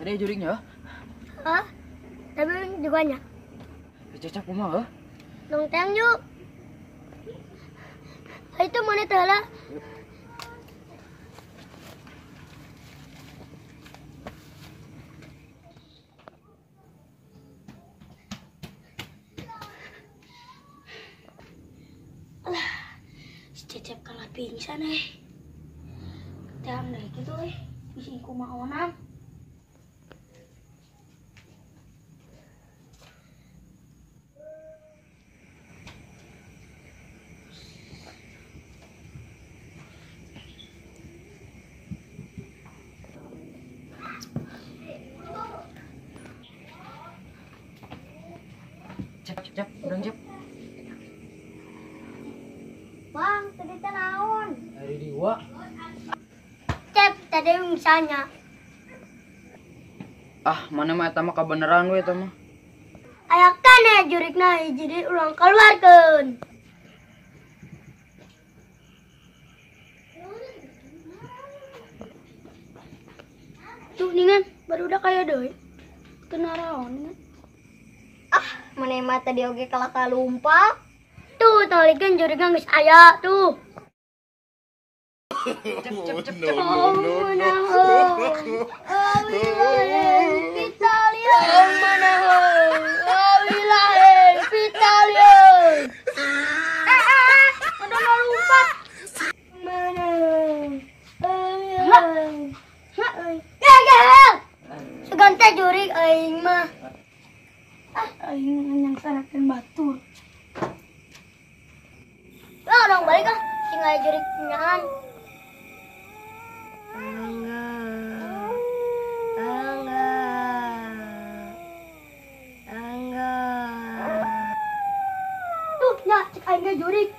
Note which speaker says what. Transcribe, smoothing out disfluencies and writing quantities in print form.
Speaker 1: Tadi jurignya?
Speaker 2: Hah? Tapi juga nya.
Speaker 1: Cecep kumaha?
Speaker 2: Nong tang yuk. Itu mana teh lah? Alah, si Cecep kalah pingsan eh. Teang deh gitu eh, bisi kumaonan.
Speaker 1: Cep, cep, urang cep.
Speaker 2: Bang, tadi teh naon?
Speaker 1: Dari diwa.
Speaker 2: Cep, tadi misalnya.
Speaker 1: Ah, mana mah eta mah kabeneran we eta mah.
Speaker 2: Aya kan jurigna hiji deui ulang keluarkeun. Tuh ningan baru udah kaya deui. Teu naraon ningan.
Speaker 3: Ah, mana mah tadi oge kalah kalumpak.
Speaker 2: Tuh, talikeun jurigna geus aya tuh.
Speaker 1: Cep, cep, cep, cep.
Speaker 2: No, no, no. Sugan teh jurig aing mah. Ah, aing nyangsarakeun batur. Lah, dong balik ah, sing aya jurig nyahan.
Speaker 3: Angga. Angga. Angga.
Speaker 2: Tuh, nya cek aing ge jurig.